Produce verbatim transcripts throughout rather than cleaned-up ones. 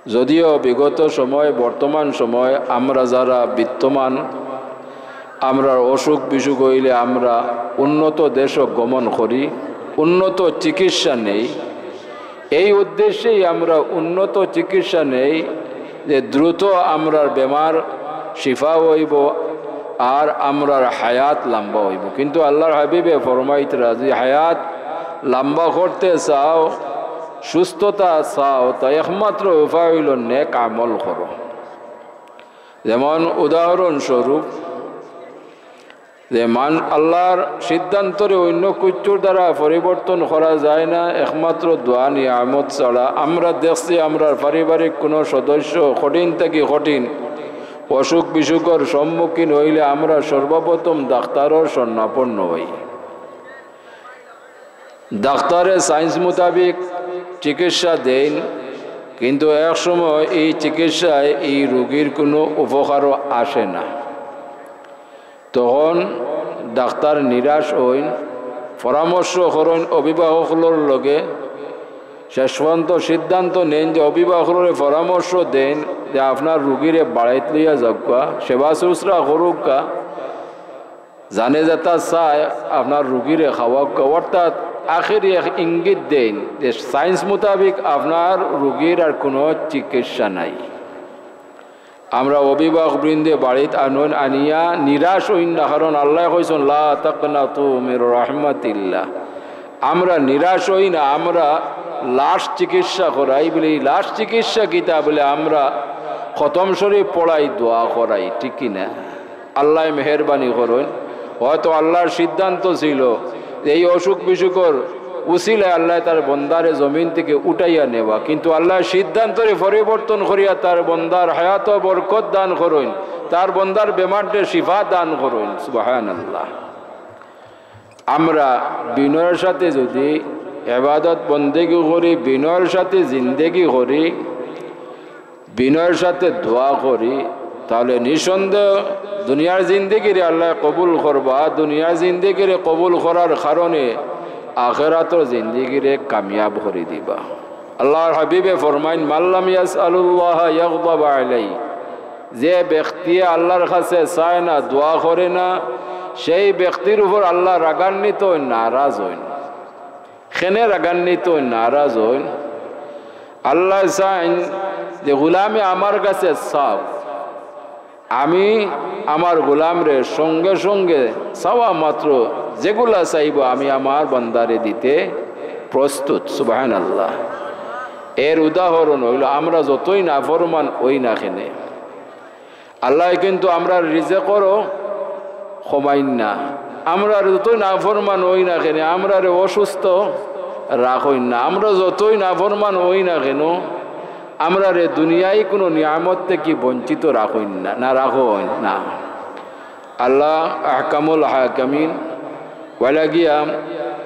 যদিও বিগত সময়, বর্তমান সময় আমরা যারা বিত্তমান, আমরার অসুখ বিসুখ অইলে আমরা উন্নত দেশো গমন করি, উন্নত চিকিৎসা নেই। এই উদ্দেশ্যেই আমরা উন্নত চিকিৎসা নেই, যে দ্রুত আমরার বেমার শিফা অইবো আর আমরার হায়াত লম্বা অইবো। কিন্তু আল্লাহর হাবিবে ফরমাইতরা, যদি হায়াত লম্বা করতে চাও, সুস্থতা চাও, তা একমাত্র উপায় অইলো নেক আমল করো। যেমন উদাহরণস্বরূপ, যে মান-, আল্লাহর সিদ্ধান্তরে অন্য কিচ্ছুর দ্বারা পরিবর্তন করা যায় না, একমাত্র দোয়া নিয়ামত ছাড়া। আমরা দেখছি, আমরার পারিবারিক কোনো সদস্য কঠিন থাকি কঠিন অসুখ বিসুখর সম্মুখীন অইলে আমরা সর্বপ্রথম ডাক্তারর শরণাপন্ন অই। ডাক্তারে science মোতাবিক চিকিৎসা দেইন, কিন্তু এক সময় এই চিকিৎসায় এই রোগীর কোনো উপকারও আসে না। তখন ডাক্তার নিরাশ অইন, পরামর্শ করইন অভিভাবকর লগে। শেষ পর্যন্ত সিদ্ধান্ত নেইন যে অভিভাবকরে পরামর্শ দেইন যে আপনার রুগীরে বাড়িত লইয়া যাউক্কা, সেবা শুশ্রূষা করউক্কা, জানে যেতা চায় আপনার রুগীরে খাওয়াউক্কা। অর্থাৎ আখেরি এক ইঙ্গিত দেইন যে science মোতাবিক আপনার রুগীর আর কোনো চিকিৎসা নাই। আমরা অভিভাবক বৃন্দে বাড়িত আনইন, আনিয়া নিরাশ অইন না, কারণ আল্লায় কইছইন, "লা তাকনাতু মির রাহমাতিল্লাহ।" আমরা নিরাশ অই না, আমরা লাশ চিকিৎসা করাই। বলে, "এই লাশ চিকিৎসা কিতা?" বলে, "আমরা খতম শরীফ পড়াই, দোয়া করাই।" ঠিক কি না? আল্লায় মেহেরবানি করইন। হয়তো আল্লাহর সিদ্ধান্ত ছিল যে এই অসুখ বিসুখর উসিলায় আল্লায় তার বন্দারে জমিন থাকি উঠাইয়া নেওয়া, কিন্তু আল্লাহর সিদ্ধান্তরে পরিবর্তন করিয়া তার বন্দার হায়াতো বরকত দান করইন, তার বন্দার বেমাররে শিফা দান করইন। সুবহানাল্লাহ। আমরা বিনয়ের সাথে যদি ইবাদত বন্দেগি করি, বিনয়ের সাথে জিন্দেগি করি, বিনয়ের সাথে দোয়া করি, তাহলে নিঃসন্দেহ দুনিয়ার জিন্দেগিরে আল্লায় কবুল করবা। দুনিয়ার জিন্দেগিরে কবুল করার কারণে আখেরাতর জিন্দেগিরে কামিয়াব করি দিবা। আল্লাহর হাবিবে ফরমাইন, "মাল্লাম ইয়াসআলুল্লাহ ইয়াগদাব আলাই।" যে ব্যক্তিয়ে আল্লাহর কাছে চায় না, দোয়া করে না, সেই ব্যক্তির উপর আল্লাহ রাগান্বিত অইন, নারাজ অইন। কেনে রাগান্বিত অইন, নারাজ অইন? আল্লায় চাইন যে, "গোলামে আমার কাছে চাও, আমি আমার গোলামরে সঙ্গে সঙ্গে চাওয়া মাত্র যেগুলা চাইবো, আমি আমার বান্দারে দিতে প্রস্তুত।" সুবহানাল্লাহ। এর উদাহরণ অইলো, আমরা যতই নাফরমান অই না কেনে, আল্লায় কিন্তু আমরার রিজেকরও কমাইন না। আমরা যতই নাফরমান অই না কেনে, আমরারে অসুস্থ রাখইন না। আমরা যতই নাফরমান অই না কেনে, আমরারে দুনিয়ার কোনো নিয়ামত থাকি বঞ্চিত রাখইন না, না রাখইন না। আল্লাহ আহকামুল হাকিমিন। ওয়ালাগিয়া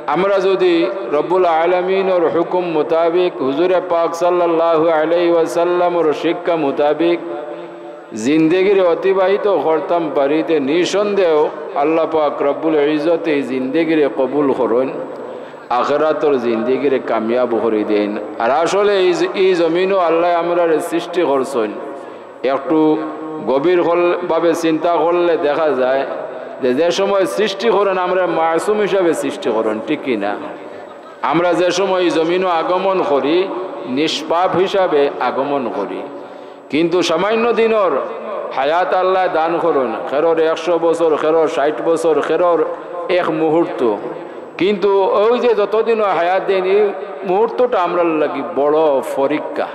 আমরা যদি রব্বুল আলামিনর হুকুম মোতাবিক, হুজুরে পাক সাল্লাল্লাহু আলাইহি ওয়াসাল্লামর শিক্ষা মোতাবিক জিন্দেগিরে অতিবাহিত করতাম পারি, তে নিঃসন্দেহ আল্লাহ পাক রব্বুল ইজ্জতে এই জিন্দেগিরে কবুল করইন, আখেরাতর জিন্দেগিরে কামিয়াব করি দেইন। আর আসলে এই জ-, এই জমিনও আল্লায় আমরারে সৃষ্টি করছইন। একটু গভীর হল-, ভাবে চিন্তা করলে দেখা যায় যে, যে সময় সৃষ্টি করইন, আমরারে মাসুম হিসাবে সৃষ্টি করইন, ঠিক কি না? আমরা যে সময় এই জমিনও আগমন করি, নিষ্পাপ হিসাবে আগমন করি, কিন্তু সামান্য দিনর হায়াত আল্লায় দান করইন, কেরোর একশো বছর, কেরোর ষাইট বছর, কেরোর এক মুহূর্ত। কিন্তু ওই যে যতদিন হায়াত দেইন, এই মুহূর্তটা আমরার লাগি বড় পরীক্ষা।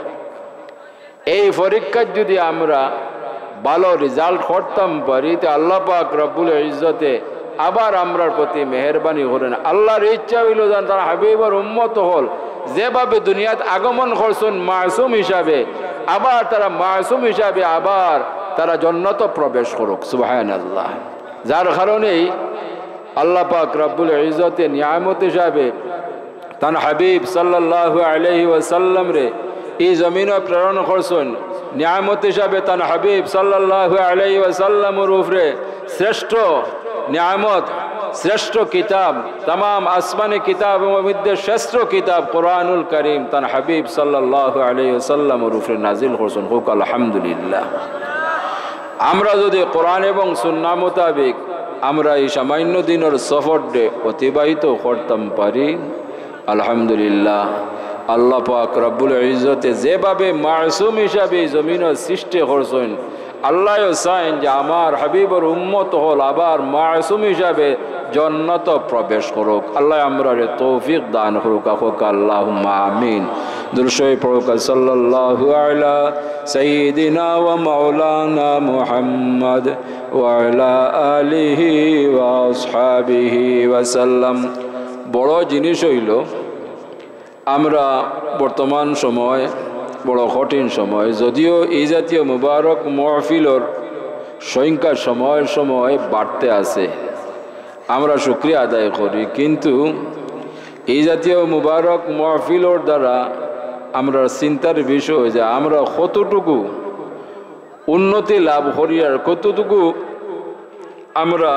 এই পরীক্ষাত যদি আমরা ভালো result করতাম পারি, তে আল্লাহ পাক রব্বুল ইজ্জতে আবার আমরার প্রতি মেহেরবানি করইন। আল্লাহর ইচ্ছা অইলো যেন তান হাবিবর উম্মত অকল যেভাবে দুনিয়াত আগমন করছইন মাসুম হিসাবে, আবার তারা মাসুম হিসাবে আবার তারা জন্নতো প্রবেশ করউক। সুবহানাল্লাহ। যার কারণেই আল্লাহ পাক রব্বুল ইজ্জতে নিয়ামত হিসাবে তান হাবিব সাল্লাল্লাহু আলাইহি ওয়াসাল্লামরে এই জমিনও প্রেরণ করছইন। নিয়ামত হিসাবে তান হাবিব সাল্লাল্লাহু আলাইহি ওয়াসাল্লামর উপরে শ্রেষ্ঠ নিয়ামত শ্রেষ্ঠ কিতাব, তামাম আসমানি কিতাবর মধ্যে শ্রেষ্ঠ কিতাব কোরআনুল করিম তান হাবিব সাল্লাল্লাহু আলাইহি ওয়াসাল্লামর উপরে নাজিল করছইন। কউক্কা আলহামদুলিল্লাহ। আমরা যদি কোরআন এবং সুন্নাহ মোতাবেক আমরা এই সামান্য দিনর সফররে অতিবাহিত করতাম পারি, আলহামদুলিল্লাহ, আল্লাহ পাক রব্বুল ইজ্জতে যেভাবে মাসুম হিসাবে এই জমিনর সৃষ্টি করছইন, আল্লায়ও চাইন যে আমার হাবিবর উম্মত অকল আবার মাসুম হিসাবে জন্নত প্রবেশ করউক। আল্লায় আমরারে তৌফিক দান করউক, কউক্কা আল্লাহুম্মা আমিন। দুরূদ শরীফ পড়উক্কা, সাল্লাল্লাহু আলা সাইয়্যিদিনা ওয়া মাওলানা মুহাম্মদ ওয়া আলা আলিহি ওয়া আসহাবিহি ওয়া সাল্লাম। বড় জিনিস অইলো, আমরা বর্তমান সময় বড় কঠিন সময়, যদিও এই জাতীয় মুবারক মহফিলর সংখ্যা সময় সময় বাড়তে আছে, আমরা শুকরিয়া আদায় করি, কিন্তু এই জাতীয় মুবারক মহফিলর দ্বারা আমরা চিন্তার বিষয় যে আমরা কতটুকু উন্নতি লাভ করি আর কতটুকু আমরা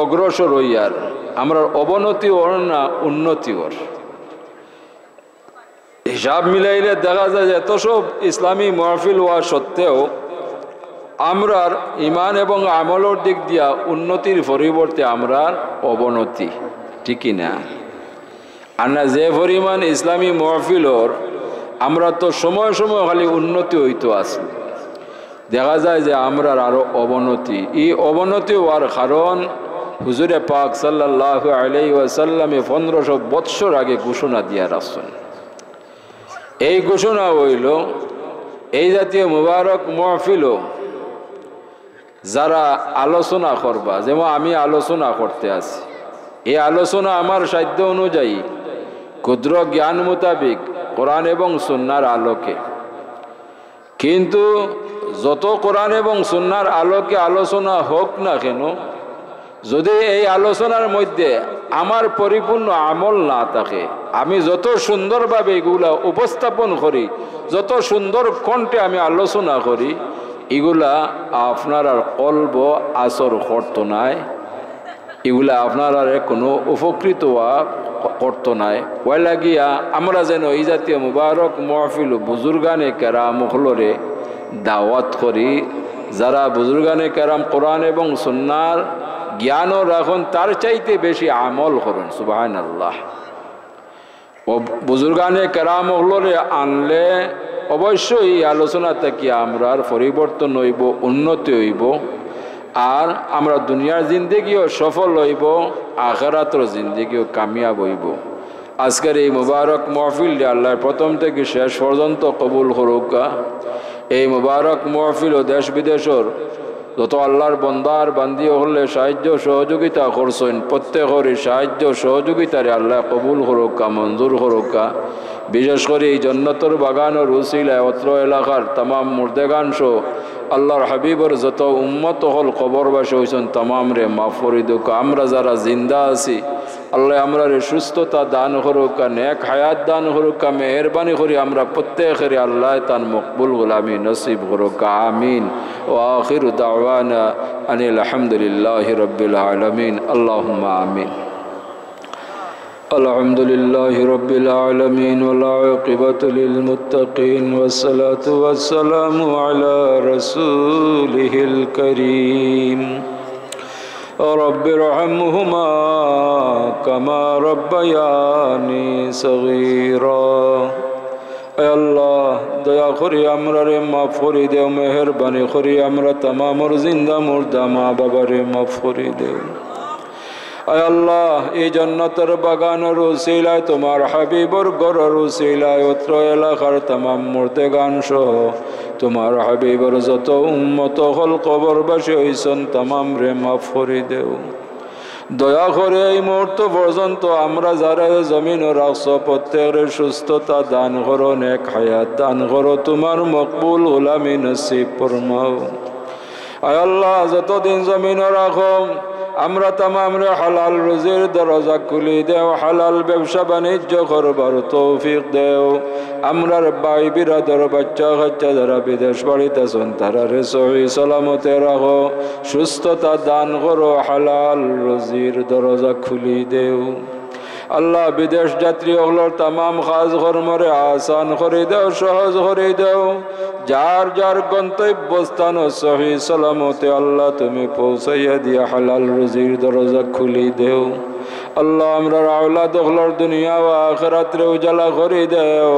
অগ্রসর অই, আর আমরার অবনতি অর না উন্নতি অর। হিসাব মিলাইলে দেখা যায় যে এত সব ইসলামী মহফিল অওয়া সত্ত্বেও আমরার ইমান এবং আমলর দিক দিয়া উন্নতির পরিবর্তে আমরার অবনতি, ঠিক কি না? আর না, যে পরিমাণ ইসলামী মহফিল অর, আমরা তো সময় সময় খালি উন্নতি অইতো আছে। দেখা যায় যে আমরার আরো অবনতি। এই অবনতি অওয়ার কারণ হুজুরে পাক সাল্লাল্লাহু আলাইহি ওয়াসাল্লামে পনেরোশো বৎসর আগে ঘোষণা দিয়া রাখছইন। এই ঘোষণা অইলো, এই জাতীয় মুবারক মহফিলো যারা আলোচনা করবা, যেমন আমি আলোচনা করতে আছি, এই আলোচনা আমার সাধ্য অনুযায়ী ক্ষুদ্র জ্ঞান মোতাবেক কোরআন এবং সুন্নার আলোকে। কিন্তু যত কোরআন এবং সুন্নার আলোকে আলোচনা হোক না কেন, যদি এই আলোচনার মধ্যে আমার পরিপূর্ণ আমল না থাকে, আমি যত সুন্দরভাবে এগুলা উপস্থাপন করি, যত সুন্দর কণ্ঠে আমি আলোচনা করি, এগুলা আপনারার কলবো আসর করতো নায়, এগুলা আপনারারে কোনো উপকৃত অওয়া করতো নায়। অয় লাগিয়া আমরা যেন এই জাতীয় মুবারক মহফিল বুজুর্গানে কেরাম অকলরে দাওয়াত করি, যারা বুজুর্গানে কেরাম কোরআন এবং সুন্নার জ্ঞানও রাখইন, তার চাইতে বেশি আমল করইন। সুবহানাল্লাহ। ও বুজুর্গানে কেরাম অকলরে আনলে অবশ্যই এই আলোচনা থাকি আমরার পরিবর্তন অইবো, উন্নতি অইবো, আর আমরা দুনিয়ার জিন্দেগিও সফল অইবো, আখেরাতর জিন্দেগিও কামিয়াব অইবো। আজকের এই মুবারক মহফিলরে আল্লায় প্রথম থাকি শেষ পর্যন্ত কবুল করউক্কা। এই মুবারক মহফিলো দেশ বিদেশর যত আল্লার বন্দা আর বান্দি অকলে সাহায্য সহযোগিতা করছইন, প্রত্যেকরই সাহায্য সহযোগিতারে আল্লায় কবুল করউক্কা, মঞ্জুর করউক্কা। বিশেষ করি এই জন্নতর বাগানর উসিলায় অত্র এলাকার তামাম মুর্দেগান সহ আল্লার হাবিবর যত উম্মত অকল কবরবাসী অইছইন, তামামরে মাফ করি দেউক্কা। আমরা যারা জিন্দা আছি, আল্লায় আমরারে সুস্থতা দান করউক্কা, নেক হায়াত দান করউক্কা, মেহেরবানি করি আমরা প্রত্যেকরে আল্লায় তান মকবুল গোলামি নসিব করউক্কা। আমিন। ওয়া আখিরু দাওয়ানা আনিল হামদুলিল্লাহি রাব্বিল আলামিন। আল্লাহুম্মা আমিন। الحمد لله رب العالمين، والعاقبة للمتقين، والصلاة والسلام على رسوله الكريم، رب ارحمهما كما ربياني صغيرا। আয় আল্লাহ, দয়া করি আমরারে মাফ করি দেও, মেহেরবানি করি আমরা তামামর জিন্দা মুর্দা মা বাবারে মাফ করি দেও। আয় আল্লাহ, এই জন্নতর বাগানর উসিলায়, তুমার হাবিবর ঘরর উসিলায়, অত্র এলাকার তামাম মুর্দেগান সহ তুমার হাবিবর যত উম্মত অকল কবরবাসী অইছইন, তামামরে মাফ করি দেও। দয়া করি এই মুহূর্ত পর্যন্ত আমরা যারারে জমিনো রাখছো, প্রত্যেকরে সুস্থতা দান করো, নেক হায়াত দান করো, তুমার মকবুল গোলামি নসিব ফরমাও। আয় আল্লাহ, যতদিন জমিনো রাখো, আমরা তামামরে হালাল রুজির দরজা খুলি দেও, হালাল ব্যবসা বাণিজ্য করবার তৌফিক দেও। আমরার ভাই বিরাদর বাচ্চা কাচ্চা যারা বিদেশ বাড়িত আছইন, তারারে সহি সালামতে রাখো, সুস্থতা দান করো, হালাল রুজির দরজা খুলি দেও। আল্লাহ, বিদেশ যাত্রী অকলর তামাম কাজ কর্মরে আসান করি দেও, সহজ করি দেও। যার যার গন্তব্যস্থান সহি সালামতে আল্লাহ তুমি পৌঁছাইয়া দিয়া হালাল রুজির দরজা খুলি দেও। আল্লাহ, আমরার আওলাদ অকলর দুনিয়া ও আখিরাতরে উজালা করি দেও।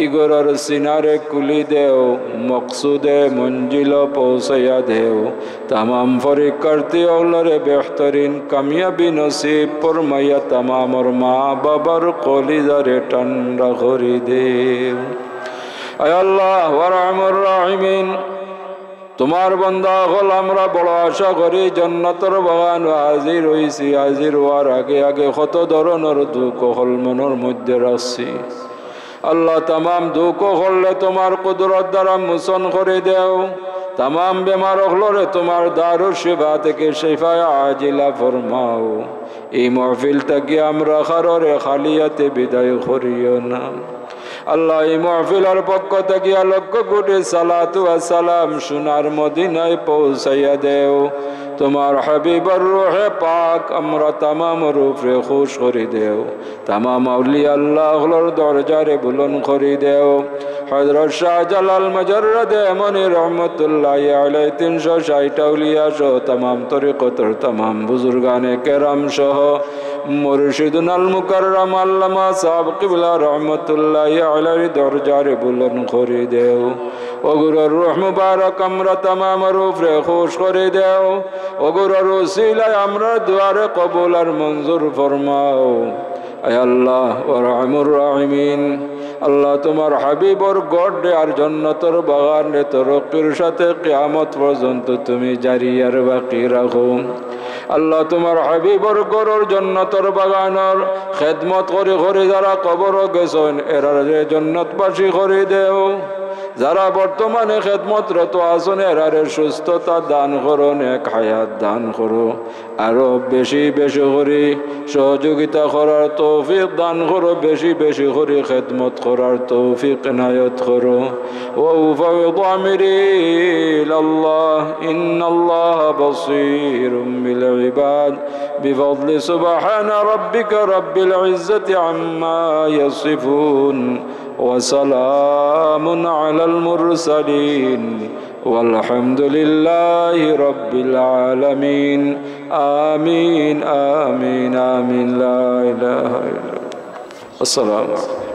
ইগরর সিনারে খুলি দেও, মকসুদে মঞ্জিল পৌঁছাইয়া দেও। তামাম পরীক্ষার্থী অকলরে বেহতরিন কামিয়াবি নসিব ফরমাইয়া তামামর মা বাবার কলিজারে ঠান্ডা করি দেও। আয় আল্লাহ, ওয়া আরহামুর রাহিমিন, তোমার বন্দা অকল আমরা বড় আশা করি জান্নাতর বাগানো হাজির অইছি। হাজির অওয়ার আগে আগে কত ধরনর দুখ অকল মনর মধ্যে রাখছি। আল্লাহ, তামাম দুখ অকলরে তোমার কুদরত দ্বারা মোচন করি দেও। তামাম বেমার অকলরে তোমার দারুশ শিফা থেকে শিফায়ে আজিলা ফরমাও। এই মহফিল থাকি আমরা কারোরে খালি আতে বিদায় করিও না। আল্লাহ, এই মহফিলর পক্ষ থাকিয়া লক্ষ কোটি সালাতু ওয়া সালাম সোনার মদিনায় পৌঁছাইয়া দেও। তোমার হাবিবর রুহে পাক আমরা তামামর উপরে খুশ করি দেও। তামাম আউলিয়া আল্লাহ অকলর দরজারে বুলন্দ করি দেও। হযরত শাহজালাল মুজাররদে ইয়ামনি রহমতুল্লাহি আলাইহি, তিনশো ষাইট আউলিয়া সহ তামাম তরিকতর তামাম বুজুর্গানে কেরাম সহ মুর্শিদুনাল মুকাররম আল্লামা সাহেব কিবলা রহমতুল্লাহি আলাইহির দরজারে বুলন্দ করি দেও। অগুরর রুহ মুবারক আমরা তামামর উপরে খুশ করি দেও। অগুরর উসিলায় আমরার দোয়ারে কবুল আর মঞ্জুর ফরমাও। আয় আল্লাহ, ওয়া আরহামুর রাহিমিন, আল্লাহ, তোমার হাবিবর ঘররে আর জান্নাতর বাগানরে তরক্কির সাথে কিয়ামত পর্যন্ত তুমি জারি আর বাকি রাখো। আল্লাহ, তোমার হাবিবর ঘরর জান্নাতর বাগানর খেদমত করি করি যারা কবরো গেছইন, এরারে জান্নাতবাসী করি দেও। যারা বর্তমানে খেদমতরত আছইন, এরারে সুস্থতা দান করো, নেক হায়াত দান করো। আরো বেশি বেশি করি সহযোগিতা করার তৌফিক দান করো, বেশি বেশি করি খেদমত করার তৌফিক এনায়েত করো। وأفوض أمري إلى الله، إن الله بصير بالعباد، بفضل سبحان ربك رب العزة عما يصفون، وسلام على المرسلين، والحمد لله رب العالمين. آمين، آمين، آمين. لا إله إلا الله. السلام عليكم.